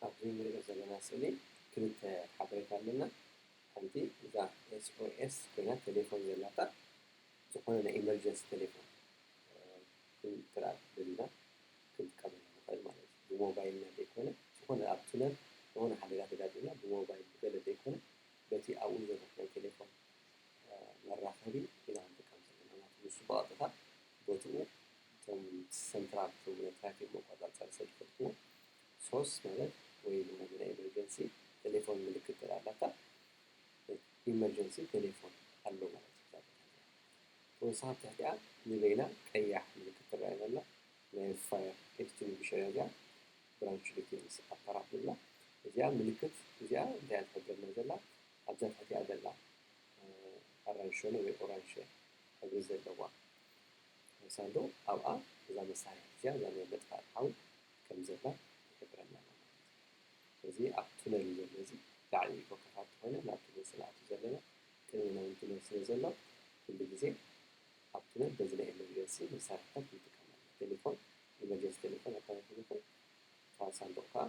ኣብዚ ንሪኦ ዘለና ስእሊ ክልተ ሓበሬታ ኣለና። ሓንቲ እዛ ኤስኦኤስ ኮይና ቴሌፎን ዘላታ ዝኾነ ናይ ኢመርጀንሲ ቴሌፎን ክንጥራ ደሊና ክንጥቀመሉ ንኽእል ማለት እዩ። ብሞባይልና ዘይኮነ ዝኾነ ኣብ ቱነል ዝኾነ ሓደጋ ተጋጢምና ብሞባይል ብገለ ዘይኮነ በቲ ኣብኡ ዘሎ ናይ ቴሌፎን መራኸቢ ኢና ክንጥቀም ዘለና። ምክንያቱ ንሱ ብቐጥታ ቦትኡ እቶም ሰንትራል እቶም ናይ ትራፊክ መቆፃፀሪ ሰብ ዝፈልጥዎ ሶስ ማለት ወይ ድማ ናይ ኤመርጀንሲ ቴሌፎን ምልክት ተዳላታ ኢመርጀንሲ ቴሌፎን ኣሎ ማለት እዩ። ተወሳኺ ትሕቲኣ ንበይና ቀያሕ ምልክት ትረኣየና ኣላ። ናይ ፋየር ኤክስቲንጉሽር እያ እዚኣ። ብራንች ዲቴልስ ኣፓራት ንብላ። እዚኣ ምልክት እዚኣ እንታይ እያ ትሕብረና ዘላ? ኣብዛ ትሕቲኣ ዘላ ኣራንሸ ወይ ኦራንሸ ሕብሪ ዘለዋ ሳንዱቕ ኣብኣ እዛ መሳርሒት እዚኣ እዛ ናይ መጥፋእቲ ሓዊ ከም ዘላ ይሕብረና ኣሎ ማለት እዩ። እዚ ኣብ ቱነል እዩ ዘሎ። እዚ ላዕሊ ኢኮ ከፋቲ ኮይና ናብ ቱነል ስለ ኣቱ ዘለና ቅድሚ ናብ ቱነል ስለ ዘሎ ኩሉ ግዜ ኣብ ቱነል በዚ ናይ ኤመርጀንሲ መሳርሒታት ንጥቀመሉ። ቴሌፎን ኢመርጀንሲ ቴሌፎን ኣካባቢ ይኹን ሳንዱቕ ከዓ